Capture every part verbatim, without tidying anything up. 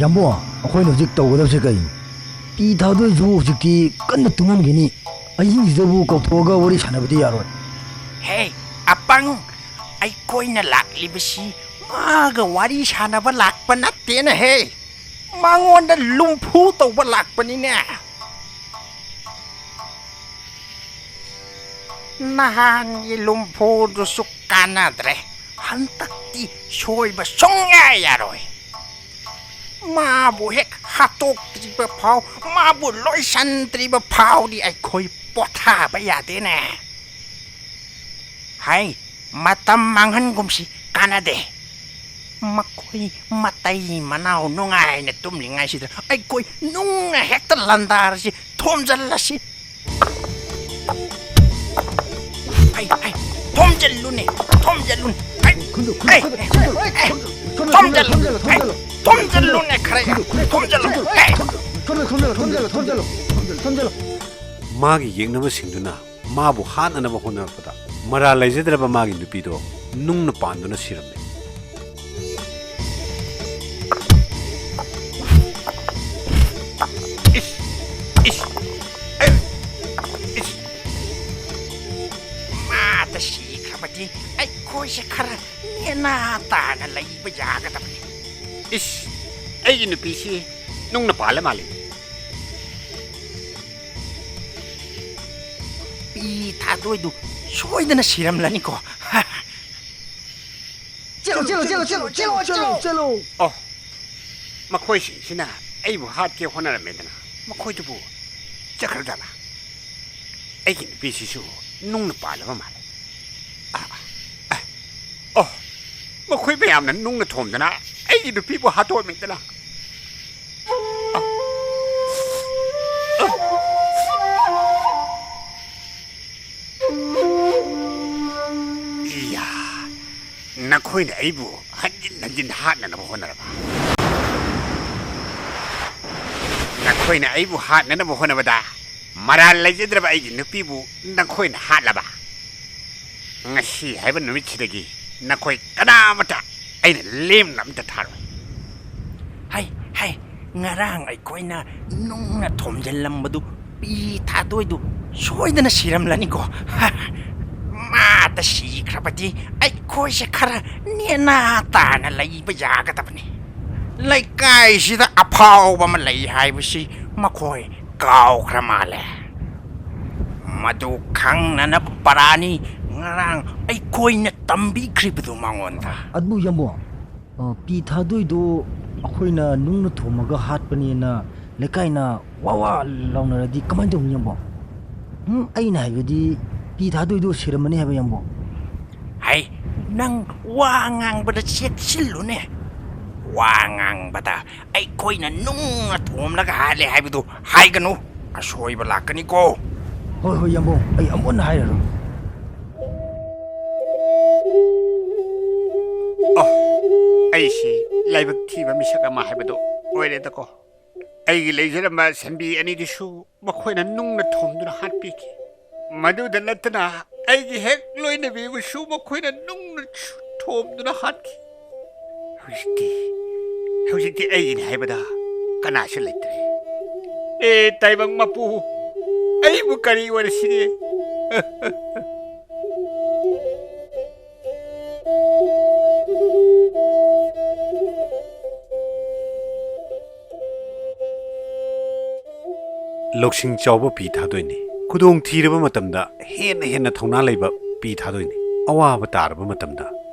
ꯌꯥꯝꯕꯣ, ꯑꯩꯈꯣꯏꯅ ꯍꯧꯖꯤꯛ ꯇꯧꯒꯗꯕꯁꯦ ꯀꯩꯅꯣ? ꯄꯤ ꯊꯥꯗꯣꯏꯁꯨ ꯍꯧꯖꯤꯛꯇꯤ ꯀꯟꯅ ꯇꯨꯝꯃꯝꯈꯤꯅꯤ꯫ ꯑꯍꯤꯡꯁꯤꯗꯕꯨ ꯀꯧꯊꯣꯛꯑꯒ ꯋꯥꯔꯤ ꯁꯥꯟꯅꯕꯗꯤ ꯌꯥꯔꯣꯏ꯫ ꯍꯦ, ꯑꯄꯪ! ꯑꯩꯈꯣꯏꯅ ꯂꯥꯛꯂꯤꯕꯁꯤ ꯃꯥꯒ ꯋꯥꯔꯤ ꯁꯥꯟꯅꯕ ꯂꯥꯛꯄ ꯅꯠꯇꯦꯅꯦꯍꯦ꯫ ꯃꯉꯣꯟꯗ ꯂꯨꯝꯐꯨ ꯇꯧꯕ ꯂꯥꯛꯄꯅꯤꯅꯦ꯫ ꯅꯍꯥꯟꯒꯤ ꯂꯨꯝꯐꯨꯗꯨꯁꯨ ꯀꯥꯟꯅꯗ꯭ꯔꯦ꯫ ꯍꯟꯗꯛꯇꯤ ꯁꯣꯏꯕ ꯁꯨꯡꯌꯥ ꯌꯥꯔꯣꯏ꯫ ꯃꯥꯕꯨ ꯍꯦꯛ ꯍꯥꯠꯇꯣꯛꯇ꯭ꯔꯤꯕ ꯐꯥꯎ, ꯃꯥꯕꯨ ꯂꯣꯏꯁꯟꯗ꯭ꯔꯤꯕ ꯐꯥꯎꯗꯤ ꯑꯩꯈꯣꯏ ꯄꯣꯊꯥꯕ ꯌꯥꯗꯦꯅꯦ꯫ ꯍꯥꯏ, ꯃꯇꯝ ꯃꯥꯡꯍꯟꯒꯨꯝꯁꯤ, ꯀꯥꯟꯅꯗꯦ꯫ ꯃꯈꯣꯏ ꯃꯇꯩ ꯃꯅꯥꯎ ꯅꯨꯡꯉꯥꯏꯅ ꯇꯨꯝꯂꯤꯉꯩꯁꯤꯗ ꯑꯩꯈꯣꯏ ꯅꯨꯡꯅ ꯍꯦꯛꯇ ꯂꯥꯟꯗꯥꯔꯁꯤ, ꯊꯣꯝꯖꯤꯜꯂꯁꯤ꯫ ꯑꯩ, ꯑꯩ, ꯊꯣꯝꯖꯤꯜꯂꯨꯅꯦ, ꯊꯣꯝꯖꯤꯜꯂꯨꯅꯦ꯫ ꯑꯩ, ꯈꯨꯟꯗꯨ, ꯈꯨꯟꯗꯨ, ꯑꯩ, ꯈꯨꯟꯗꯨ, ꯈꯨꯟꯗꯨ, ꯑꯩ, ꯈꯨꯟꯗꯨ, ꯊꯣꯝꯖꯤꯜꯂꯨ, ꯈꯨꯟꯗꯨ, ꯈꯨꯟꯗꯨ, ꯑꯩ, ꯈꯨꯟꯗꯨ, ꯈꯨꯟꯗꯨ, ꯈꯨꯟꯗꯨ, ꯊꯣꯝꯖꯤꯜꯂꯨꯅꯦ ꯈꯔ ꯌꯥꯝ, ꯈꯨꯟꯗꯨ, ꯈꯨꯟꯗꯨ, ꯊꯣꯝꯖꯤꯜꯂꯨ, ꯈꯨꯟꯗꯨ, ꯑꯩ꯫ ꯈꯨꯟꯗꯨ, ꯈꯨꯟꯗꯨ, ꯈꯨꯟꯗꯨ, ꯈꯨꯟꯗꯨ, ꯈꯨꯟꯗꯨ, ꯈꯨꯟꯗꯨ꯫ ꯃꯥꯒꯤ ꯌꯦꯛꯅꯕꯁꯤꯡꯗꯨꯅ ꯃꯥꯕꯨ ꯍꯥꯠꯅꯅꯕ ꯍꯣꯠꯅꯔꯛꯄꯗ, ꯃꯔꯥꯜ ꯂꯩꯖꯗ꯭ꯔꯕ ꯃꯥꯒꯤ ꯅꯨꯄꯤꯗꯣ ꯅꯨꯡꯅ ꯄꯥꯟꯗꯨꯅ ꯁꯤꯔꯝꯃꯤ꯫ ꯏꯁ! ꯏꯁ! ꯑꯦ! ꯏꯁ! ꯃꯥꯗ ꯁꯤꯈ꯭ꯔꯕꯗꯤ ꯑꯩꯈꯣꯏꯁꯦ ꯈꯔ ꯅꯦꯅꯥ ꯇꯥꯅ ꯂꯩꯕ ꯌꯥꯒꯗꯕꯅꯤ꯫ ꯏꯁ! ꯑꯩꯒꯤ ꯅꯨꯄꯤꯁꯤ ꯅꯨꯡꯅ ꯄꯥꯜꯂ ꯃꯥꯜꯂꯤ꯫ ꯄꯤ ꯊꯥꯗꯣꯏꯗꯨ ꯁꯣꯏꯗꯅ ꯁꯤꯔꯝꯂꯅꯤꯀꯣ꯫ ꯆꯦꯜꯂꯣ, ꯆꯦꯜꯂꯣ, ꯆꯦꯜꯂꯣ, ꯆꯦꯜꯂꯣ, ꯆꯦꯜꯂꯣ, ꯆꯦꯜꯂꯣ, ꯆꯦꯜꯂꯣ꯫ ꯑꯣ, ꯃꯈꯣꯏꯁꯤꯡꯁꯤꯅ ꯑꯩꯕꯨ ꯍꯥꯠꯀꯦ ꯍꯣꯠꯅꯔꯝꯃꯦꯗꯅ, ꯃꯈꯣꯏꯗꯨꯕꯨ ꯆꯠꯈ꯭ꯔꯖꯥꯠꯂꯥ? ꯑꯩꯒꯤ ꯅꯨꯄꯤꯁꯤꯁꯨ ꯅꯨꯡꯅ ꯄꯥꯜꯂꯕ ꯃꯥꯜꯂꯦ꯫ ꯑ, ꯑ, ꯑꯣ, ꯃꯈꯣꯏ ꯃꯌꯥꯝꯅ ꯅꯨꯡꯅ ꯊꯣꯝꯗꯅ ꯑꯩꯒꯤ ꯅꯨꯄꯤꯕꯨ ꯍꯥꯠꯇꯣꯛꯑꯝꯃꯦꯗꯅ꯫ ꯑ, ꯑ꯫ ꯏꯌꯥ, ꯅꯈꯣꯏꯅ ꯑꯩꯕꯨ ꯍꯟꯖꯤꯟ ꯍꯟꯖꯤꯟ ꯍꯥꯠꯅꯅꯕ ꯍꯣꯠꯅꯔꯕ? ꯅꯈꯣꯏꯅ ꯑꯩꯕꯨ ꯍꯥꯠꯅꯅꯕ ꯍꯣꯠꯅꯕꯗ ꯃꯔꯥꯜ ꯂꯩꯖꯗ꯭ꯔꯕ ꯑꯩꯒꯤ ꯅꯨꯄꯤꯕꯨ ꯅꯈꯣꯏꯅ ꯍꯥꯠꯂꯕ? ꯉꯁꯤ ꯍꯥꯏꯕ ꯅꯨꯃꯤꯠꯁꯤꯗꯒꯤ ꯅꯈꯣꯏ ꯀꯅꯥꯃꯠꯇ ꯑꯩꯅ ꯂꯦꯝꯅ ꯑꯝꯇ ꯊꯥꯔꯣꯏ꯫ ꯍꯩ, ꯉꯔꯥꯡ ꯑꯩꯈꯣꯏꯅ ꯅꯨꯡꯅ ꯊꯣꯝꯖꯤꯜꯂꯝꯕꯗꯨ ꯄꯤ ꯊꯥꯗꯣꯏꯗꯨ ꯁꯣꯏꯗꯅ ꯁꯤꯔꯝꯂꯅꯤꯀꯣ꯫ ꯃꯥꯇ ꯁꯤꯈ꯭ꯔꯕꯗꯤ ꯑꯩꯈꯣꯏꯁꯦ ꯈꯔ ꯅꯦꯅꯥ ꯇꯥꯅ ꯂꯩꯕ ꯌꯥꯒꯗꯕꯅꯤ꯫ ꯂꯩꯀꯥꯏꯁꯤꯗ ꯑꯐꯥꯎꯕ ꯑꯃ ꯂꯩ ꯍꯥꯏꯕꯁꯤ ꯃꯈꯣꯏ ꯀꯥꯎꯈ꯭ꯔ ꯃꯥꯜꯂꯦ꯫ ꯃꯗꯨ ꯈꯪꯅꯅꯕ ꯄꯔꯥꯅꯤ ꯉꯔꯥꯡ ꯑꯩꯈꯣꯏꯅ ꯇꯝꯕꯤꯈ꯭ꯔꯤꯕꯗꯨ ꯃꯉꯣꯟꯗ꯫ ꯑꯗꯨꯕꯨ ꯌꯥꯝꯕꯣ, ꯑ, ꯄꯤ ꯊꯥꯗꯣꯏꯗꯣ ꯑꯩꯈꯣꯏꯅ ꯅꯨꯡꯅ ꯊꯣꯝꯃꯒ ꯍꯥꯠꯄꯅꯦꯅ ꯂꯩꯀꯥꯏꯅ ꯋꯥ ꯋꯥ ꯂꯥꯎꯅꯔꯗꯤ ꯀꯃꯥꯏꯅ ꯇꯧꯅꯤ ꯌꯥꯝꯕꯣ? ꯎꯝ, ꯑꯩꯅ ꯍꯥꯏꯕꯗꯤ ꯄꯤ ꯊꯥꯗꯣꯏꯗꯣ ꯁꯤꯔꯝꯃꯅꯤ ꯍꯥꯏꯕ ꯌꯥꯝꯕꯣ꯫ ꯍꯩ, ꯅꯪ ꯋꯥ ꯉꯥꯡꯕꯗ ꯆꯦꯛꯁꯤꯜꯂꯨꯅꯦ꯫ ꯋꯥ ꯉꯥꯡꯕꯗ ꯑꯩꯈꯣꯏꯅ ꯅꯨꯡꯅ ꯊꯣꯝꯂꯒ ꯍꯥꯠꯂꯦ ꯍꯥꯏꯕꯗꯨ ꯍꯥꯏꯒꯅꯨ꯫ ꯑꯁꯣꯏꯕ ꯂꯥꯛꯀꯅꯤꯀꯣ꯫ ꯍꯣꯏ, ꯍꯣꯏ, ꯌꯥꯝꯕꯣ, ꯑꯩ ꯑꯃꯨꯛ ꯍꯟꯅ ꯍꯥꯏꯔꯔꯣꯏ꯫ ꯑꯣ, ꯑꯩꯁꯤ ꯂꯥꯏꯕꯛ ꯊꯤꯕ ꯃꯤꯁꯛ ꯑꯃ ꯍꯥꯏꯕꯗꯨ ꯑꯣꯏꯔꯦꯗꯀꯣ꯫ ꯑꯩꯒꯤ ꯂꯩꯖꯔꯝꯕ ꯁꯟꯕꯤ ꯑꯅꯤꯗꯨꯁꯨ ꯃꯈꯣꯏꯅ ꯅꯨꯡꯅ ꯊꯣꯝꯗꯨꯅ ꯍꯥꯠꯄꯤꯈꯤ꯫ ꯃꯗꯨꯗ ꯅꯠꯇꯅ ꯑꯩꯒꯤ ꯍꯦꯛ ꯂꯣꯏꯅꯕꯤꯕꯨꯁꯨ ꯃꯈꯣꯏꯅ ꯅꯨꯡꯅ ꯊꯣꯝꯗꯨꯅ ꯍꯥꯠꯈꯤ꯫ ꯍꯧꯖꯤꯛꯇꯤ, ꯍꯧꯖꯤꯛꯇꯤ ꯑꯩꯒꯤꯅꯤ ꯍꯥꯏꯕꯗ ꯀꯅꯥꯁꯨ ꯂꯩꯇ꯭ꯔꯦ꯫ ꯑꯦ ꯇꯥꯏꯕꯪ ꯃꯄꯨ, ꯑꯩꯕꯨ ꯀꯔꯤ ꯑꯣꯏꯔꯁꯤꯒꯦ? ꯂꯧꯁꯤꯡ ꯆꯥꯎꯕ ꯄꯤ ꯊꯥꯗꯣꯏꯅꯤ꯫ ꯈꯨꯗꯣꯡ ꯊꯤꯔꯕ ꯃꯇꯝꯗ ꯍꯦꯟꯅ ꯍꯦꯟꯅ ꯊꯧꯅꯥ ꯂꯩꯕ ꯄꯤ ꯊꯥꯗꯣꯏꯅꯤ꯫ ꯑꯋꯥꯕ ꯇꯥꯔꯕ ꯃꯇꯝꯗ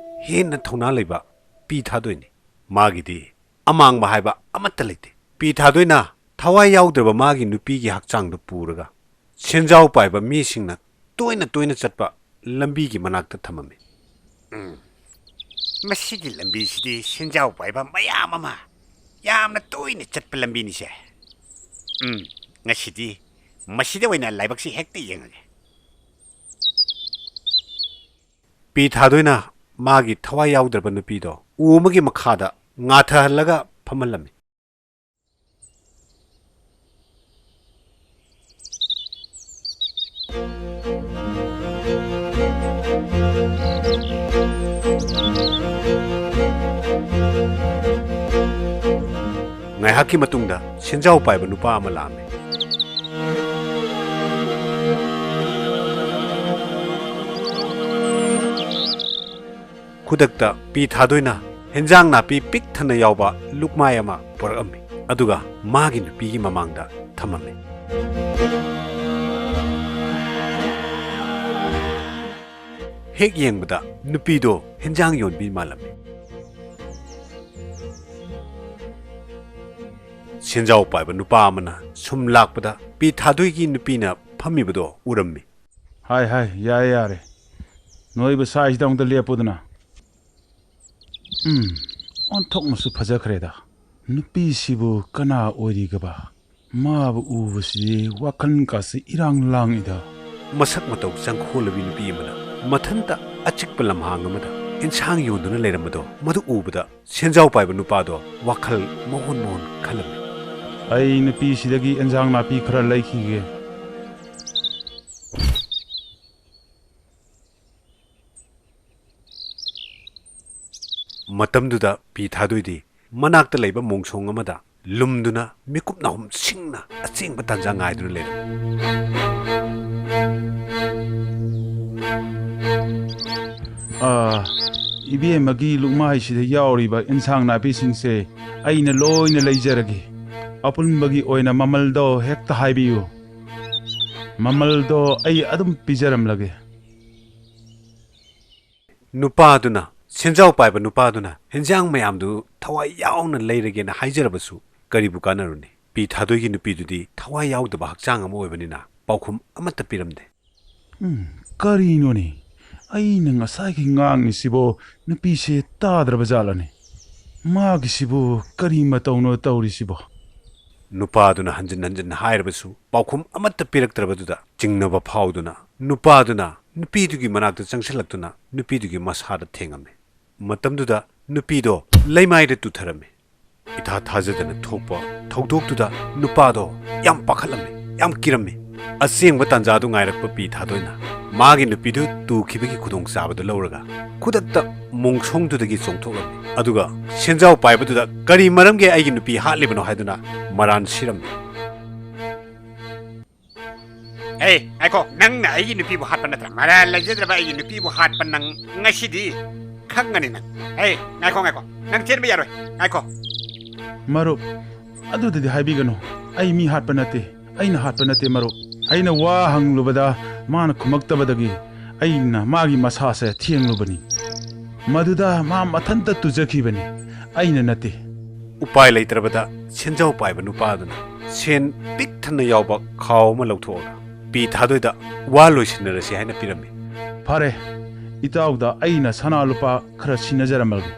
ꯍꯦꯟꯅ ꯊꯧꯅꯥ ꯂꯩꯕ ꯄꯤ ꯊꯥꯗꯣꯏꯅꯤ꯫ ꯃꯥꯒꯤꯗꯤ ꯑꯃꯥꯡꯕ ꯍꯥꯏꯕ ꯑꯃꯠꯇ ꯂꯩꯇꯦ꯫ ꯄꯤ ꯊꯥꯗꯣꯏꯅ ꯊꯋꯥꯏ ꯌꯥꯎꯗ꯭ꯔꯕ ꯃꯥꯒꯤ ꯅꯨꯄꯤꯒꯤ ꯍꯛꯆꯥꯡꯗꯨ ꯄꯨꯔꯒ ꯁꯦꯟꯖꯥꯎ ꯄꯥꯏꯕ ꯃꯤꯁꯤꯡꯅ ꯇꯣꯏꯅ ꯇꯣꯏꯅ ꯆꯠꯄ ꯂꯝꯕꯤꯒꯤ ꯃꯅꯥꯛꯇ ꯊꯝꯃꯝꯃꯤ꯫ ꯎꯝ, ꯃꯁꯤꯒꯤ ꯂꯝꯕꯤꯁꯤꯗꯤ ꯁꯦꯟꯖꯥꯎ ꯄꯥꯏꯕ ꯃꯌꯥꯝ ꯑꯃ ꯌꯥꯝꯅ ꯇꯣꯏꯅ ꯆꯠꯄ ꯂꯝꯕꯤꯅꯤꯁꯦ꯫ ꯎꯝ, ꯉꯁꯤꯗꯤ ꯃꯁꯤꯗ ꯑꯣꯏꯅ ꯂꯥꯏꯕꯛꯁꯤ ꯍꯦꯛꯇ ꯌꯦꯡꯉꯒꯦ꯫ ꯄꯤ ꯊꯥꯗꯣꯏꯅ ꯃꯥꯒꯤ ꯊꯋꯥꯏ ꯌꯥꯎꯗ꯭ꯔꯕ ꯅꯨꯄꯤꯗꯣ ꯎ ꯑꯃꯒꯤ ꯃꯈꯥꯗ ꯉꯥꯊꯍꯜꯂꯒ ꯐꯝꯍꯜꯂꯝꯃꯤ꯫ ꯉꯥꯏꯍꯥꯛꯀꯤ ꯃꯇꯨꯡꯗ ꯁꯦꯟꯖꯥꯎ ꯄꯥꯏꯕ ꯅꯨꯄꯥ ꯑꯃ ꯂꯥꯛꯑꯝꯃꯤ꯫ ꯈꯨꯗꯛꯇ ꯄꯤ ꯊꯥꯗꯣꯏꯅ ꯍꯦꯟꯖꯥꯡ ꯅꯥꯄꯤ ꯄꯤꯛ ꯊꯟꯅ ꯌꯥꯎꯕ ꯂꯨꯛꯃꯥꯏ ꯑꯃ ꯄꯨꯔꯛꯑꯝꯃꯤ, ꯑꯗꯨꯒ ꯃꯥꯒꯤ ꯅꯨꯄꯤꯒꯤ ꯃꯃꯥꯡꯗ ꯊꯝꯃꯝꯃꯤ꯫ ꯍꯦꯛ ꯌꯦꯡꯕꯗ ꯅꯨꯄꯤꯗꯣ ꯍꯦꯟꯖꯥꯡ ꯌꯣꯟꯕꯤ ꯃꯥꯜꯂꯝꯃꯤ꯫ ꯁꯦꯟꯖꯥꯎ ꯄꯥꯏꯕ ꯅꯨꯄꯥ ꯑꯃꯅ ꯁꯨꯝ ꯂꯥꯛꯄꯗ ꯄꯤ ꯊꯥꯗꯣꯏꯒꯤ ꯅꯨꯄꯤꯅ ꯐꯝꯃꯤꯕꯗꯣ ꯎꯔꯝꯃꯤ꯫ ꯍꯥꯏ ꯍꯥꯏ, ꯌꯥꯔꯦ ꯌꯥꯔꯦ, ꯅꯣꯏꯕ ꯁꯥꯏꯁꯤꯗ ꯑꯃꯨꯛꯇ ꯂꯦꯞꯄꯨꯗꯅ꯫ ꯎꯝ, ꯑꯣꯟꯊꯣꯛꯅꯁꯨ ꯐꯖꯈ꯭ꯔꯦꯗ꯫ ꯅꯨꯄꯤꯁꯤꯕꯨ ꯀꯅꯥ ꯑꯣꯏꯔꯤꯒꯕ? ꯃꯥꯕꯨ ꯎꯕꯁꯤꯗꯤ ꯋꯥꯈꯜꯒꯁꯤ ꯏꯔꯥꯡ ꯂꯥꯡꯉꯤꯗ꯫ ꯃꯁꯛ ꯃꯇꯧ ꯆꯪꯈꯣꯜꯂꯕꯤ ꯅꯨꯄꯤ ꯑꯃꯅ ꯃꯊꯟꯇ ꯑꯆꯤꯛꯄ ꯂꯝꯍꯥꯡ ꯑꯃꯗ ꯏꯟꯁꯥꯡ ꯌꯣꯟꯗꯨꯅ ꯂꯩꯔꯝꯕꯗꯣ ꯃꯗꯨ ꯎꯕꯗ ꯁꯦꯟꯖꯥꯎ ꯄꯥꯏꯕ ꯅꯨꯄꯥꯗꯣ ꯋꯥꯈꯜ ꯃꯑꯣꯟ ꯃꯑꯣꯟ ꯈꯜꯂꯝꯃꯤ꯫ ꯑꯩ ꯅꯨꯄꯤꯁꯤꯗꯒꯤ ꯏꯟꯁꯥꯡ ꯅꯥꯄꯤ ꯈꯔ ꯂꯩꯈꯤꯒꯦ꯫ ꯃꯇꯝꯗꯨꯗ ꯄꯤ ꯊꯥꯗꯣꯏꯗꯤ ꯃꯅꯥꯛꯇ ꯂꯩꯕ ꯃꯣꯡꯁꯣꯡ ꯑꯃꯗ ꯂꯨꯝꯗꯨꯅ ꯃꯤꯀꯨꯞ ꯅꯥꯍꯨꯝ ꯁꯤꯡꯅ ꯑꯆꯦꯡꯕ ꯇꯥꯟꯖꯥ ꯉꯥꯏꯗꯨꯅ ꯂꯩꯔꯝꯃꯤ꯫ ꯑꯥ, ꯏꯕꯦꯝꯃꯒꯤ ꯂꯨꯛꯃꯥꯏꯁꯤꯗ ꯌꯥꯎꯔꯤꯕ ꯏꯟꯁꯥꯡ ꯅꯥꯄꯤꯁꯤꯡꯁꯦ ꯑꯩꯅ ꯂꯣꯏꯅ ꯂꯩꯖꯔꯒꯦ꯫ ꯑꯄꯨꯟꯕꯒꯤ ꯑꯣꯏꯅ ꯃꯃꯜꯗꯣ ꯍꯦꯛꯇ ꯍꯥꯏꯕꯤꯌꯨ꯫ ꯃꯃꯜꯗꯣ ꯑꯩ ꯑꯗꯨꯝ ꯄꯤꯖꯔꯝꯂꯒꯦ꯫ ꯅꯨꯄꯥꯗꯨꯅ, ꯁꯦꯟꯖꯥꯎ ꯄꯥꯏꯕ ꯅꯨꯄꯥꯗꯨꯅ ꯍꯦꯟꯖꯥꯡ ꯃꯌꯥꯝꯗꯨ ꯊꯋꯥꯏ ꯌꯥꯎꯅ ꯂꯩꯔꯒꯦꯅ ꯍꯥꯏꯖꯔꯕꯁꯨ ꯀꯔꯤꯕꯨ ꯀꯥꯟꯅꯔꯨꯅꯤ? ꯄꯤ ꯊꯥꯗꯣꯏꯒꯤ ꯅꯨꯄꯤꯗꯨꯗꯤ ꯊꯋꯥꯏ ꯌꯥꯎꯗꯕ ꯍꯛꯆꯥꯡ ꯑꯃ ꯑꯣꯏꯕꯅꯤꯅ ꯄꯥꯎꯈꯨꯝ ꯑꯃꯠꯇ ꯄꯤꯔꯝꯗꯦ꯫ ꯎꯝ, ꯀꯔꯤꯅꯣꯅꯦ? ꯑꯩꯅ ꯉꯁꯥꯏꯒꯤ ꯉꯥꯡꯉꯤꯁꯤꯕꯣ ꯅꯨꯄꯤꯁꯦ ꯇꯥꯗ꯭ꯔꯕ ꯖꯥꯠꯂꯅꯦ? ꯃꯥꯒꯤꯁꯤꯕꯨ ꯀꯔꯤ ꯃꯇꯧꯅꯣ ꯇꯧꯔꯤꯁꯤꯕꯣ? ꯅꯨꯄꯥꯗꯨꯅ ꯍꯟꯖꯤꯟ ꯍꯟꯖꯤꯟ ꯍꯥꯏꯔꯕꯁꯨ ꯄꯥꯎꯈꯨꯝ ꯑꯃꯠꯇ ꯄꯤꯔꯛꯇ꯭ꯔꯕꯗꯨꯗ ꯆꯤꯡꯅꯕ ꯐꯥꯎꯗꯨꯅ ꯅꯨꯄꯥꯗꯨꯅ ꯅꯨꯄꯤꯗꯨꯒꯤ ꯃꯅꯥꯛꯇ ꯆꯪꯁꯤꯜꯂꯛꯇꯨꯅ ꯅꯨꯄꯤꯗꯨꯒꯤ ꯃꯁꯥꯗ ꯊꯦꯡꯉꯝꯃꯤ꯫ ꯃꯇꯝꯗꯨꯗ ꯅꯨꯄꯤꯗꯣ ꯂꯩꯃꯥꯏꯗ ꯇꯨꯊꯔꯝꯃꯤ꯫ ꯏꯊꯥ ꯊꯥꯖꯗꯅ ꯊꯣꯛꯄ ꯊꯧꯗꯣꯛꯇꯨꯗ ꯅꯨꯄꯥꯗꯣ ꯌꯥꯝ ꯄꯥꯈꯠꯂꯝꯃꯤ, ꯌꯥꯝ ꯀꯤꯔꯝꯃꯤ꯫ ꯑꯁꯦꯡꯕ ꯇꯥꯟꯖꯥꯗꯨ ꯉꯥꯏꯔꯛꯄ ꯄꯤ ꯊꯥꯗꯣꯏꯅ ꯃꯥꯒꯤ ꯅꯨꯄꯤꯗꯨ ꯇꯨꯈꯤꯕꯒꯤ ꯈꯨꯗꯣꯡꯆꯥꯕꯗꯨ ꯂꯧꯔꯒ ꯈꯨꯗꯛꯇ ꯃꯣꯡꯁꯣꯡꯗꯨꯗꯒꯤ ꯆꯣꯡꯊꯣꯛꯂꯝꯃꯤ꯫ ꯑꯗꯨꯒ ꯁꯦꯟꯖꯥꯎ ꯄꯥꯏꯕꯗꯨꯗ ꯀꯔꯤ ꯃꯔꯝꯒꯤ ꯑꯩꯒꯤ ꯅꯨꯄꯤ ꯍꯥꯠꯂꯤꯕꯅꯣ ꯍꯥꯏꯗꯨꯅ ꯃꯔꯥꯟ ꯁꯤꯔꯝꯃꯤ꯫ ꯍꯦ, ꯉꯥꯏꯈꯣ, ꯅꯪꯅ ꯑꯩꯒꯤ ꯅꯨꯄꯤꯕꯨ ꯍꯥꯠꯄ ꯅꯠꯇ꯭ꯔꯥ? ꯃꯔꯥꯜ ꯂꯩꯖꯗ꯭ꯔꯕ ꯑꯩꯒꯤ ꯅꯨꯄꯤꯕꯨ ꯍꯥꯠꯄ ꯅꯪ ꯉꯁꯤꯗꯤ ꯈꯪꯒꯅꯤ ꯅꯪ꯫ ꯍꯦ, ꯉꯥꯏꯈꯣ, ꯉꯥꯏꯈꯣ, ꯅꯪ ꯆꯦꯟꯕ ꯌꯥꯔꯣꯏ, ꯉꯥꯏꯈꯣ꯫ ꯃꯔꯨꯞ, ꯑꯗꯨꯗꯗꯤ ꯍꯥꯏꯕꯤꯒꯅꯨ꯫ ꯑꯩ ꯃꯤ ꯍꯥꯠꯄ ꯅꯠꯇꯦ꯫ ꯑꯩꯅ ꯍꯥꯠꯄ ꯅꯠꯇꯦ, ꯃꯔꯨꯞ꯫ ꯑꯩꯅ ꯋꯥ ꯍꯪꯂꯨꯕꯗ ꯃꯥꯅ ꯈꯨꯝꯃꯛꯇꯕꯗꯒꯤ ꯑꯩꯅ ꯃꯥꯒꯤ ꯃꯁꯥꯁꯦ ꯊꯦꯡꯂꯨꯕꯅꯤ꯫ ꯃꯗꯨꯗ ꯃꯥ ꯃꯊꯟꯇ ꯇꯨꯖꯈꯤꯕꯅꯤ, ꯑꯩꯅ ꯅꯠꯇꯦ꯫ ꯎꯄꯥꯏ ꯂꯩꯇ꯭ꯔꯕꯗ ꯁꯦꯟꯖꯥꯎ ꯄꯥꯏꯕ ꯅꯨꯄꯥꯗꯨꯅ ꯁꯦꯟ ꯄꯤꯛ ꯊꯟꯅ ꯌꯥꯎꯕ ꯈꯥꯎ ꯑꯃ ꯂꯧꯊꯣꯛꯑꯒ ꯄꯤ ꯊꯥꯗꯣꯏꯗ ꯋꯥ ꯂꯣꯏꯁꯤꯟꯅꯔꯁꯤ ꯍꯥꯏꯅ ꯄꯤꯔꯝꯃꯤ꯫ ꯐꯔꯦ, ꯏꯇꯥꯎꯗ ꯑꯩꯅ ꯁꯅꯥ ꯂꯨꯄꯥ ꯈꯔ ꯁꯤꯟꯅꯖꯔꯝꯃꯒꯦ꯫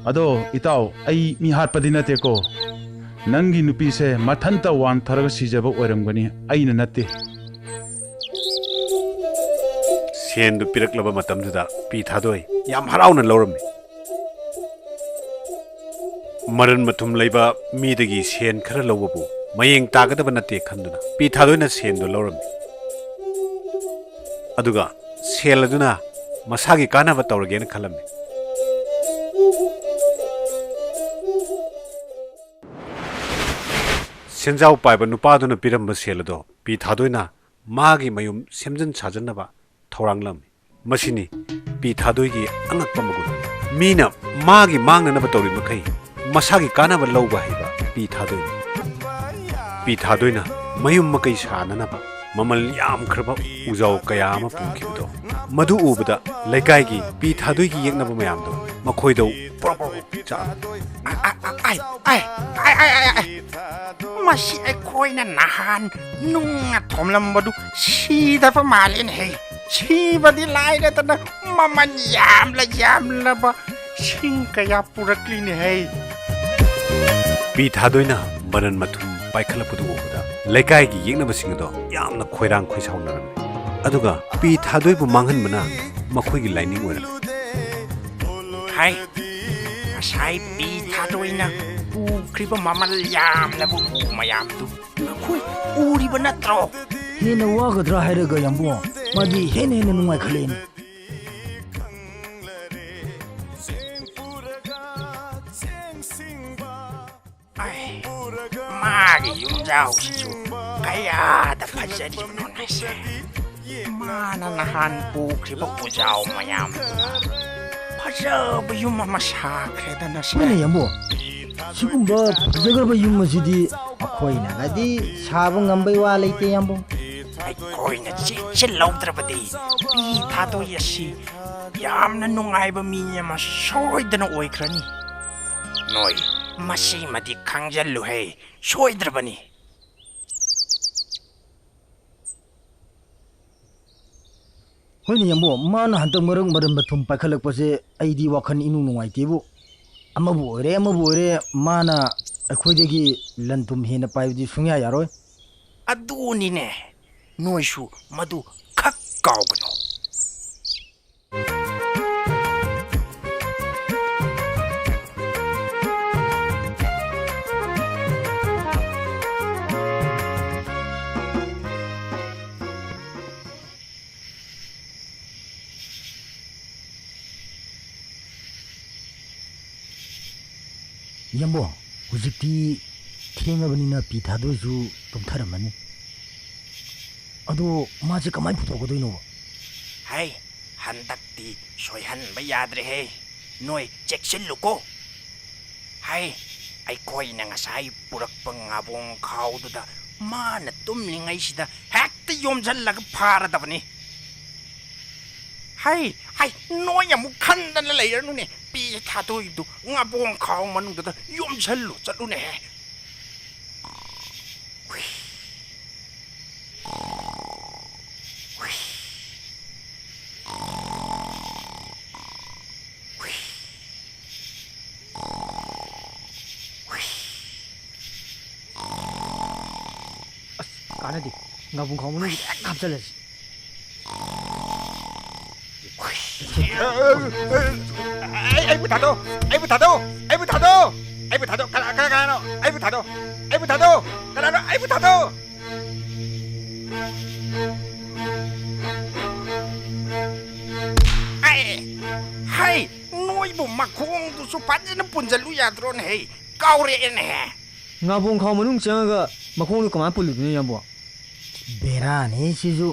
ꯑꯗꯣ ꯏꯇꯥꯎ, ꯑꯩ ꯃꯤ ꯍꯥꯠꯄꯗꯤ ꯅꯠꯇꯦꯀꯣ꯫ ꯅꯪꯒꯤ ꯅꯨꯄꯤꯁꯦ ꯃꯊꯟꯇ ꯋꯥꯟꯊꯔꯒ ꯁꯤꯖꯕ ꯑꯣꯏꯔꯝꯒꯅꯤ, ꯑꯩꯅ ꯅꯠꯇꯦ꯫ ꯁꯦꯟꯗꯨ ꯄꯤꯔꯛꯂꯕ ꯃꯇꯝꯗꯨꯗ ꯄꯤ ꯊꯥꯗꯣꯏ ꯌꯥꯝ ꯍꯔꯥꯎꯅ ꯂꯧꯔꯝꯃꯤ꯫ ꯃꯔꯟ ꯃꯊꯨꯝ ꯂꯩꯕ ꯃꯤꯗꯒꯤ ꯁꯦꯟ ꯈꯔ ꯂꯧꯕꯕꯨ ꯃꯌꯦꯡ ꯇꯥꯒꯗꯕ ꯅꯠꯇꯦ ꯈꯟꯗꯨꯅ ꯄꯤ ꯊꯥꯗꯣꯏꯅ ꯁꯦꯟꯗꯨ ꯂꯧꯔꯝꯃꯤ꯫ ꯑꯗꯨꯒ ꯁꯦꯜ ꯑꯗꯨꯅ ꯃꯁꯥꯒꯤ ꯀꯥꯟꯅꯕ ꯇꯧꯔꯒꯦꯅ ꯈꯜꯂꯝꯃꯤ꯫ ꯁꯦꯟꯖꯥꯎ ꯄꯥꯏꯕ ꯅꯨꯄꯥꯗꯨꯅ ꯄꯤꯔꯝꯕ ꯁꯦꯜ ꯑꯗꯣ ꯄꯤ ꯊꯥꯗꯣꯏꯅ ꯃꯥꯒꯤ ꯃꯌꯨꯝ ꯁꯦꯝꯖꯤꯟ ꯁꯥꯖꯤꯟꯅꯕ ꯊꯧꯔꯥꯡꯂꯝꯃꯤ꯫ ꯃꯁꯤꯅꯤ ꯄꯤ ꯊꯥꯗꯣꯏꯒꯤ ꯑꯉꯛꯄ ꯃꯒꯨꯟ꯫ ꯃꯤꯅ ꯃꯥꯒꯤ ꯃꯥꯡꯅꯅꯕ ꯇꯧꯔꯤ ꯃꯈꯩ ꯃꯁꯥꯒꯤ ꯀꯥꯟꯅꯕ ꯂꯧꯕ ꯍꯩꯕ ꯄꯤ ꯊꯥꯗꯣꯏꯅꯤ꯫ ꯄꯤ ꯊꯥꯗꯣꯏꯅ ꯃꯌꯨꯝ ꯃꯀꯩ ꯁꯥꯅꯅꯕ ꯃꯃꯜ ꯌꯥꯝꯈ꯭ꯔꯕ ꯎꯖꯥꯎ ꯀꯌꯥ ꯑꯃ ꯄꯨꯈꯤꯕꯗꯣ, ꯃꯗꯨ ꯎꯕꯗ ꯂꯩꯀꯥꯏꯒꯤ ꯄꯤ ꯊꯥꯗꯣꯏꯒꯤ ꯌꯦꯛꯅꯕ ꯃꯌꯥꯝꯗꯣ ꯃꯈꯣꯏꯗ ꯄ꯭ꯔꯣꯛ ꯄ꯭ꯔꯣꯛ ꯆꯥꯛ꯫ ꯑ, ꯑ, ꯑ, ꯑꯥꯏ, ꯑꯥꯏ, ꯑꯥꯏ꯫ ꯃꯁꯤ ꯑꯩꯈꯣꯏꯅ ꯅꯍꯥꯟ ꯅꯨꯡꯅ ꯊꯣꯝꯂꯝꯕꯗꯨ ꯁꯤꯗꯕ ꯃꯥꯜꯂꯦꯅꯦꯍꯦ꯫ ꯁꯤꯕꯗꯤ ꯂꯥꯏꯔꯗꯅ ꯃꯃꯜ ꯌꯥꯝꯂ ꯌꯥꯝꯂꯕ ꯁꯤꯡ ꯀꯌꯥ ꯄꯨꯔꯛꯂꯤꯅꯦꯍꯦ꯫ ꯄꯤ ꯊꯥꯗꯣꯏꯅ ꯃꯔꯟ ꯃꯊꯨꯝ ꯄꯥꯏꯈꯠꯂꯛꯄꯗꯨ ꯎꯕꯗ ꯂꯩꯀꯥꯏꯒꯤ ꯌꯦꯛꯅꯕꯁꯤꯡ ꯑꯗꯣ ꯌꯥꯝꯅ ꯈꯣꯏꯔꯥꯡ ꯈꯣꯏꯁꯥꯎꯅꯔꯝꯃꯤ꯫ ꯑꯗꯨꯒ ꯄꯤ ꯊꯥꯗꯣꯏꯕꯨ ꯃꯥꯡꯍꯟꯕꯅ ꯃꯈꯣꯏꯒꯤ ꯂꯥꯏꯅꯤꯡ ꯑꯣꯏꯔꯝꯃꯤ꯫ ꯍꯥꯏ, ꯉꯁꯥꯏ ꯄꯤ ꯊꯥꯗꯣꯏꯅ ꯄꯨꯈ꯭ꯔꯤꯕ ꯃꯃꯜ ꯌꯥꯝꯂꯕ ꯎ ꯃꯌꯥꯝꯗꯨ ꯅꯈꯣꯏ ꯎꯔꯤꯕ ꯅꯠꯇ꯭ꯔꯣ? ꯍꯦꯟꯅ ꯋꯥꯒꯗ꯭ꯔꯥ ꯍꯥꯏꯔꯒ, ꯌꯥꯝꯕꯨꯡ, ꯃꯥꯗꯤ ꯍꯦꯟꯅ ꯍꯦꯟꯅ ꯅꯨꯡꯉꯥꯏꯈꯠꯂꯛꯏꯅꯦ꯫ ꯑꯩ, ꯃꯥꯒꯤ ꯌꯨꯝꯖꯥꯎꯁꯤꯁꯨ ꯀꯌꯥꯗ ꯐꯖꯔꯤꯕꯅꯣꯅꯦꯁꯦ꯫ ꯃꯥꯅ ꯅꯍꯥꯟ ꯄꯨꯈ꯭ꯔꯤꯕ ꯎꯖꯥꯎ ꯃꯌꯥꯝꯗꯨꯅ ꯐꯖꯕ ꯌꯨꯝ ꯑꯃ ꯁꯥꯈ꯭ꯔꯦꯗꯅ ꯁꯦ꯫ ꯍꯣꯏꯅꯦ, ꯌꯥꯝꯕꯣ꯫ ꯁꯤꯒꯨꯝꯕ ꯐꯖꯈ꯭ꯔꯕ ꯌꯨꯝ ꯑꯁꯤꯗꯤ ꯑꯩꯈꯣꯏꯅꯒꯗꯤ ꯁꯥꯕ ꯉꯝꯕꯩ ꯋꯥ ꯂꯩꯇꯦ, ꯌꯥꯝꯕꯣ꯫ ꯑꯩꯈꯣꯏꯅ ꯆꯦꯛꯁꯤꯜꯍꯧꯗ꯭ꯔꯕꯗꯤ ꯄꯤ ꯊꯥꯗꯣꯏ ꯑꯁꯤ ꯌꯥꯝꯅ ꯅꯨꯡꯉꯥꯏꯕ ꯃꯤ ꯑꯃ ꯁꯣꯏꯗꯅ ꯑꯣꯏꯈ꯭ꯔꯅꯤ꯫ ꯅꯣꯏ ꯃꯁꯤꯃꯗꯤ ꯈꯪꯖꯜꯂꯨꯍꯦ, ꯁꯣꯏꯗ꯭ꯔꯕꯅꯤ꯫ ꯍꯣꯏꯅꯦ, ꯌꯥꯝꯕꯣ, ꯃꯥꯅ ꯍꯟꯗꯛ ꯃꯔꯛ ꯃꯔꯟꯕ ꯊꯨꯝ ꯄꯥꯏꯈꯠꯂꯛꯄꯁꯦ ꯑꯩꯗꯤ ꯋꯥꯈꯜ ꯏꯅꯨꯡ ꯅꯨꯡꯉꯥꯏꯇꯦꯕꯨ꯫ ꯑꯃꯕꯨ ꯑꯣꯏꯔꯦ, ꯑꯃꯕꯨ ꯑꯣꯏꯔꯦ, ꯃꯥꯅ ꯑꯩꯈꯣꯏꯗꯒꯤ ꯂꯟ ꯊꯨꯝ ꯍꯦꯟꯅ ꯄꯥꯏꯕꯗꯤ ꯁꯨꯡꯌꯥ ꯌꯥꯔꯣꯏ꯫ ꯑꯗꯨꯅꯤꯅꯦ, ꯅꯣꯏꯁꯨ ꯃꯗꯨ ꯈꯛ ꯀꯥꯎꯒꯅꯨ꯫ ꯏꯌꯥꯝꯕꯣ, ꯍꯧꯖꯤꯛꯇꯤ ꯊꯦꯡꯉꯕꯅꯤꯅ ꯄꯤ ꯊꯥꯗꯣꯏꯁꯨ ꯇꯨꯝꯊꯔꯝꯃꯅꯤ꯫ ꯑꯗꯣ ꯃꯥꯁꯦ ꯀꯃꯥꯏ ꯄꯨꯊꯣꯛꯀꯗꯣꯏꯅꯣꯕ? ꯍꯩ, ꯍꯟꯗꯛꯇꯤ ꯁꯣꯏꯍꯟꯕ ꯌꯥꯗ꯭ꯔꯦꯍꯦ꯫ ꯅꯣꯏ ꯆꯦꯛꯁꯤꯜꯂꯨꯀꯣ꯫ ꯍꯩ, ꯑꯩꯈꯣꯏꯅ ꯉꯁꯥꯏ ꯄꯨꯔꯛꯄ ꯉꯥꯕꯣꯡ ꯈꯥꯎꯗꯨꯗ ꯃꯥꯅ ꯇꯨꯝꯂꯤꯉꯩꯁꯤꯗ ꯍꯦꯛꯇ ꯌꯣꯝꯁꯤꯜꯂꯒ ꯐꯥꯔꯗꯕꯅꯤ꯫ ꯍꯩ, ꯍꯩ, ꯅꯣꯏ ꯑꯃꯨꯛ ꯈꯟꯗꯅ ꯂꯩꯔꯅꯨꯅꯦ꯫ ꯄꯤ ꯊꯥꯗꯣꯏꯗꯨ ꯉꯥꯕꯣꯡ ꯈꯥꯎ ꯃꯅꯨꯡꯗꯨꯗ ꯌꯣꯝꯁꯤꯜꯂꯨ ꯆꯠꯂꯨꯅꯦꯍꯦ꯫ ꯑꯁ, ꯀꯥꯟꯅꯗꯦ꯫ ꯉꯥꯕꯨꯡ ꯈꯥꯎ ꯃꯅꯨꯡꯁꯤꯗ ꯍꯦꯛ ꯍꯥꯞꯆꯜꯂꯁꯤ꯫ ꯑꯩ, ꯑꯩꯕꯨ ꯊꯥꯗꯣꯛ! ꯑꯩꯕꯨ ꯊꯥꯗꯣꯛ! ꯑꯩꯕꯨ ꯊꯥꯗꯣꯛ! ꯑꯩꯕꯨ ꯊꯥꯗꯣꯛ! ꯀꯅꯥ, ꯀꯅꯥ, ꯀꯅꯥꯅꯣ? ꯑꯩꯕꯨ ꯊꯥꯗꯣꯛ! ꯑꯩꯕꯨ ꯊꯥꯗꯣꯛ! ꯀꯅꯥꯅꯣ? ꯑꯩꯕꯨ ꯊꯥꯗꯣꯛ! ꯃꯈꯣꯡꯗꯨꯁꯨ ꯐꯖꯅ ꯄꯨꯟꯖꯜꯂꯨ ꯌꯥꯗ꯭ꯔꯣꯅꯦꯍꯦ? ꯀꯥꯎꯔꯛꯑꯦꯅꯦꯍꯦ꯫ ꯉꯥꯕꯣꯡ ꯈꯥꯎ ꯃꯅꯨꯡ ꯆꯪꯉꯒ ꯃꯈꯣꯡꯗꯣ ꯀꯃꯥꯏꯅ ꯄꯨꯜꯂꯨꯗꯣꯏꯅꯣ, ꯏꯌꯥꯝꯕ? ꯕꯦꯔꯥꯅꯤ ꯁꯤꯁꯨ꯫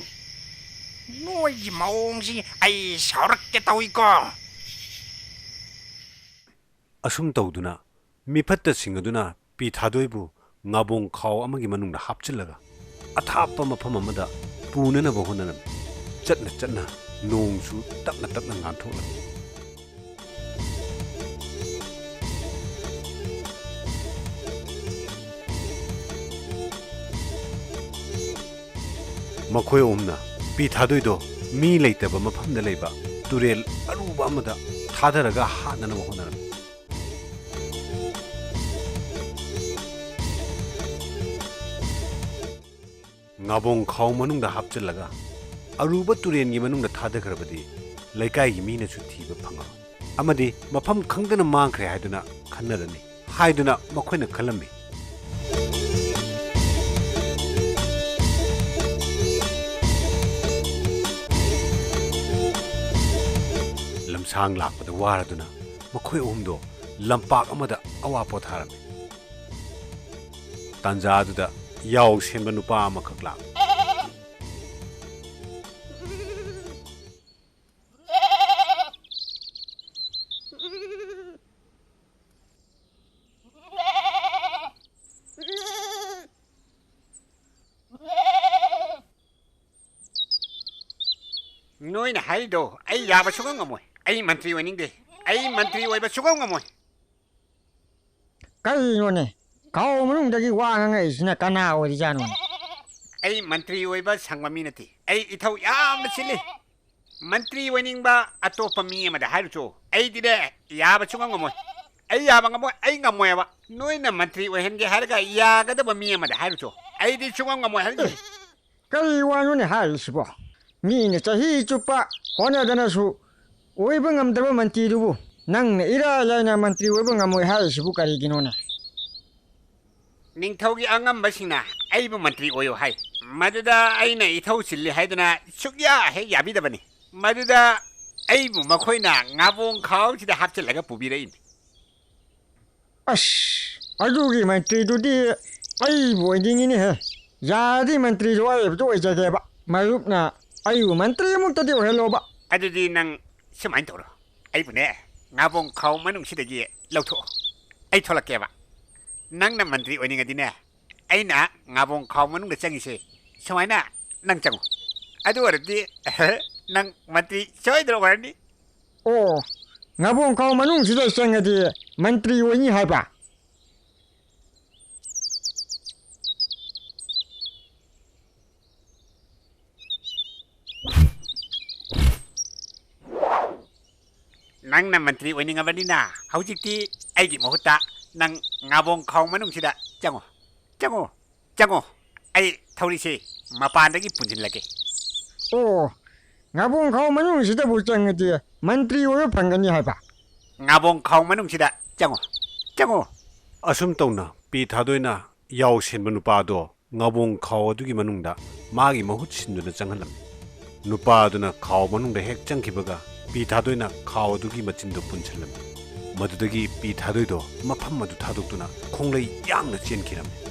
ꯅꯣꯏꯒꯤ ꯃꯑꯣꯡꯁꯤ ꯑꯩ ꯁꯥꯎꯔꯛꯀꯦ ꯇꯧꯏꯀꯣ꯫ ꯑꯁꯨꯝ ꯇꯧꯗꯨꯅ ꯃꯤꯐꯠꯇꯁꯤꯡ ꯑꯗꯨꯅ ꯄꯤ ꯊꯥꯗꯣꯏꯕꯨ ꯉꯥꯕꯣꯡ ꯈꯥꯎ ꯑꯃꯒꯤ ꯃꯅꯨꯡꯗ ꯍꯥꯞꯆꯤꯜꯂꯒ ꯑꯊꯥꯞꯄ ꯃꯐꯝ ꯑꯃꯗ ꯄꯨꯅꯅꯕ ꯍꯣꯠꯅꯔꯝꯃꯤ꯫ ꯆꯠꯅ ꯆꯠꯅ ꯅꯣꯡꯁꯨ ꯇꯞꯅ ꯇꯞꯅ ꯉꯥꯟꯊꯣꯛꯂꯝꯃꯤ꯫ ꯃꯈꯣꯏ ꯑꯍꯨꯝꯅ ꯄꯤ ꯊꯥꯗꯣꯏꯗꯣ ꯃꯤ ꯂꯩꯇꯕ ꯃꯐꯝꯗ ꯂꯩꯕ ꯇꯨꯔꯦꯜ ꯑꯔꯨꯕ ꯑꯃꯗ ꯊꯥꯗꯔꯒ ꯍꯥꯠꯅꯅꯕ ꯍꯣꯠꯅꯔꯝꯃꯤ꯫ ꯉꯥꯕꯣꯡ ꯈꯥꯎ ꯃꯅꯨꯡꯗ ꯍꯥꯞꯆꯤꯜꯂꯒ ꯑꯔꯨꯕ ꯇꯨꯔꯦꯟꯒꯤ ꯃꯅꯨꯡꯗ ꯊꯥꯗꯈ꯭ꯔꯕꯗꯤ ꯂꯩꯀꯥꯏꯒꯤ ꯃꯤꯅꯁꯨ ꯊꯤꯕ ꯐꯪꯉꯔꯣꯏ ꯑꯃꯗꯤ ꯃꯐꯝ ꯈꯪꯗꯅ ꯃꯥꯡꯈ꯭ꯔꯦ ꯍꯥꯏꯗꯨꯅ ꯈꯟꯅꯔꯅꯤ ꯍꯥꯏꯗꯨꯅ ꯃꯈꯣꯏꯅ ꯈꯜꯂꯝꯃꯤ꯫ ꯂꯝꯁꯥꯡ ꯂꯥꯛꯄꯗ ꯋꯥꯔꯗꯨꯅ ꯃꯈꯣꯏ ꯑꯍꯨꯝꯗꯣ ꯂꯝꯄꯥꯛ ꯑꯃꯗ ꯑꯋꯥ ꯄꯣꯊꯥꯔꯝꯃꯤ꯫ ꯇꯥꯟꯖꯥꯗꯨꯗ ꯌꯥꯎ ꯁꯦꯟꯕ ꯅꯨꯄꯥ ꯑꯃꯈꯛ ꯂꯥꯛꯂꯦ꯫ ꯅꯣꯏꯅ ꯍꯥꯏꯔꯤꯗꯣ ꯑꯩ ꯌꯥꯕ ꯁꯨꯡꯉꯝ ꯉꯝꯃꯣꯏ꯫ ꯑꯩ ꯃꯟꯇ꯭ꯔꯤ ꯑꯣꯏꯅꯤꯡꯗꯦ꯫ ꯑꯩ ꯃꯟꯇ꯭ꯔꯤ ꯑꯣꯏꯕ ꯁꯨꯡꯉꯝ ꯉꯝꯃꯣꯏ꯫ ꯀꯔꯤꯅꯣꯅꯦ? ꯈꯥꯎ ꯃꯅꯨꯡꯗꯒꯤ ꯋꯥ ꯉꯥꯡꯉꯛꯏꯁꯤꯅ ꯀꯅꯥ ꯑꯣꯏꯔꯤꯖꯥꯠꯅꯣꯅꯦ? ꯑꯩ ꯃꯟꯇ꯭ꯔꯤ ꯑꯣꯏꯕ ꯁꯪꯕ ꯃꯤ ꯅꯠꯇꯦ꯫ ꯑꯩ ꯏꯊꯧ ꯌꯥꯝꯅ ꯆꯤꯜꯂꯤ꯫ ꯃꯟꯇ꯭ꯔꯤ ꯑꯣꯏꯅꯤꯡꯕ ꯑꯇꯣꯞꯄ ꯃꯤ ꯑꯃꯗ ꯍꯥꯏꯔꯨꯆꯣ꯫ ꯑꯩꯗꯤꯅꯦ, ꯌꯥꯕ ꯁꯨꯡꯉꯝ ꯉꯝꯃꯣꯏ꯫ ꯑꯩ ꯌꯥꯕ ꯉꯝꯃꯣꯏ꯫ ꯑꯩ ꯉꯝꯃꯣꯏꯕ꯫ ꯅꯣꯏꯅ ꯃꯟꯇ꯭ꯔꯤ ꯑꯣꯏꯍꯟꯒꯦ ꯍꯥꯏꯔꯒ ꯌꯥꯒꯗꯕ ꯃꯤ ꯑꯃꯗ ꯍꯥꯏꯔꯨꯆꯣ꯫ ꯑꯩꯗꯤ ꯁꯨꯡꯉꯝ ꯉꯝꯃꯣꯏ ꯍꯥꯏꯔꯤꯅꯦ꯫ ꯀꯔꯤ ꯋꯥꯅꯣꯅꯦ ꯍꯥꯏꯔꯤꯁꯤꯕꯣ? ꯃꯤꯅ ꯆꯍꯤ ꯆꯨꯞꯄ ꯍꯣꯠꯅꯗꯅꯁꯨ ꯑꯣꯏꯕ ꯉꯝꯗ꯭ꯔꯕ ꯃꯟꯇ꯭ꯔꯤꯗꯨꯕꯨ ꯅꯪꯅ ꯏꯔꯥꯏ ꯂꯥꯏꯅ ꯃꯟꯇ꯭ꯔꯤ ꯑꯣꯏꯕ ꯉꯝꯃꯣꯏ ꯍꯥꯏꯔꯤꯁꯤꯕꯨ ꯀꯔꯤꯒꯤꯅꯣꯅꯦ? ꯅꯤꯡꯊꯧꯒꯤ ꯑꯉꯝꯕꯁꯤꯡꯅ ꯑꯩꯕꯨ ꯃꯟꯇ꯭ꯔꯤ ꯑꯣꯏꯌꯨ ꯍꯥꯏ꯫ ꯃꯗꯨꯗ ꯑꯩꯅ ꯏꯊꯧ ꯆꯤꯜꯂꯤ ꯍꯥꯏꯗꯨꯅ ꯁꯨꯛꯌꯥ ꯍꯦꯛ ꯌꯥꯕꯤꯗꯕꯅꯤ꯫ ꯃꯗꯨꯗ ꯑꯩꯕꯨ ꯃꯈꯣꯏꯅ ꯉꯥꯕꯣꯡ ꯈꯥꯎꯁꯤꯗ ꯍꯥꯞꯆꯤꯜꯂꯒ ꯄꯨꯕꯤꯔꯛꯏꯅꯤ꯫ ꯑꯁ, ꯑꯗꯨꯒꯤ ꯃꯟꯇ꯭ꯔꯤꯗꯨꯗꯤ ꯑꯩꯕꯨ ꯑꯣꯏꯅꯤꯡꯉꯤꯅꯦꯍꯦ꯫ ꯌꯥꯔꯗꯤ ꯃꯟꯇ꯭ꯔꯤꯗꯨ ꯑꯩꯕꯨꯗꯨ ꯑꯣꯏꯖꯒꯦꯕ꯫ ꯃꯔꯨꯞꯅ ꯑꯩꯕꯨ ꯃꯟꯇ꯭ꯔꯤ ꯑꯃꯨꯛꯇꯗꯤ ꯑꯣꯏꯍꯜꯂꯣꯕ꯫ ꯑꯗꯨꯗꯤ ꯅꯪ ꯁꯨꯃꯥꯏꯅ ꯇꯧꯔꯣ, ꯑꯩꯕꯨꯅꯦ ꯉꯥꯕꯣꯡ ꯈꯥꯎ ꯃꯅꯨꯡꯁꯤꯗꯒꯤ ꯂꯧꯊꯣꯛꯑꯣ, ꯑꯩ ꯊꯣꯛꯂꯛꯀꯦꯕ꯫ ꯅꯪꯅ ꯃꯟꯇ꯭ꯔꯤ ꯑꯣꯏꯅꯤꯡꯉꯗꯤꯅꯦ, ꯑꯩꯅ ꯉꯥꯕꯣꯡ ꯈꯥꯎ ꯃꯅꯨꯡꯗ ꯆꯪꯉꯤꯁꯦ, ꯁꯨꯃꯥꯏꯅ ꯅꯪ ꯆꯪꯉꯨ꯫ ꯑꯗꯨ ꯑꯣꯏꯔꯗꯤ ꯅꯪ ꯃꯟꯇ꯭ꯔꯤ ꯁꯣꯏꯗꯅ ꯑꯣꯏꯔꯅꯤ꯫ ꯑꯣ, ꯉꯥꯕꯣꯡ ꯈꯥꯎ ꯃꯅꯨꯡꯁꯤꯗ ꯆꯪꯉꯗꯤ ꯃꯟꯇ꯭ꯔꯤ ꯑꯣꯏꯅꯤ ꯍꯥꯏꯕ? ꯅꯪꯅ ꯃꯟꯇ꯭ꯔꯤ ꯑꯣꯏꯅꯤꯡꯉꯕꯅꯤꯅ ꯍꯧꯖꯤꯛꯇꯤ ꯑꯩꯒꯤ ꯃꯍꯨꯠꯇ ꯅꯪ ꯉꯥꯕꯣꯡ ꯈꯥꯎ ꯃꯅꯨꯡꯁꯤꯗ ꯆꯪꯉꯣ, ꯆꯪꯉꯣ, ꯆꯪꯉꯣ꯫ ꯑꯩ ꯊꯧꯔꯤꯁꯦ ꯃꯄꯥꯟꯗꯒꯤ ꯄꯨꯟꯁꯤꯜꯂꯒꯦ꯫ ꯑꯣ, ꯉꯥꯕꯣꯡ ꯈꯥꯎ ꯃꯅꯨꯡꯁꯤꯗꯕꯨ ꯆꯪꯉꯗꯤ ꯃꯟꯇ꯭ꯔꯤ ꯑꯣꯏꯕ ꯐꯪꯒꯅꯤ ꯍꯥꯏꯕ? ꯉꯥꯕꯣꯡ ꯈꯥꯎ ꯃꯅꯨꯡꯁꯤꯗ ꯆꯪꯉꯣ, ꯆꯪꯉꯣ꯫ ꯑꯁꯨꯝ ꯇꯧꯅ ꯄꯤ ꯊꯥꯗꯣꯏꯅ ꯌꯥꯎ ꯁꯦꯟꯕ ꯅꯨꯄꯥꯗꯣ ꯉꯥꯕꯣꯡ ꯈꯥꯎ ꯑꯗꯨꯒꯤ ꯃꯅꯨꯡꯗ ꯃꯥꯒꯤ ꯃꯍꯨꯠ ꯁꯤꯟꯗꯨꯅ ꯆꯪꯍꯜꯂꯝꯃꯤ꯫ ꯅꯨꯄꯥ ꯑꯗꯨꯅ ꯈꯥꯎ ꯃꯅꯨꯡꯗ ꯍꯦꯛ ꯆꯪꯈꯤꯕꯒ ꯄꯤ ꯊꯥꯗꯣꯏꯅ ꯈꯥꯎ ꯑꯗꯨꯒꯤ ꯃꯆꯤꯟꯗꯨ ꯄꯨꯟꯁꯤꯜꯂꯝꯃꯤ꯫ ꯃꯗꯨꯗꯒꯤ ꯄꯤ ꯊꯥꯗꯣꯏꯗꯣ ꯃꯐꯝ ꯑꯗꯨ ꯊꯥꯗꯣꯛꯇꯨꯅ ꯈꯣꯡꯂꯩ ꯌꯥꯡꯅ ꯆꯦꯟꯈꯤꯔꯝꯃꯤ꯫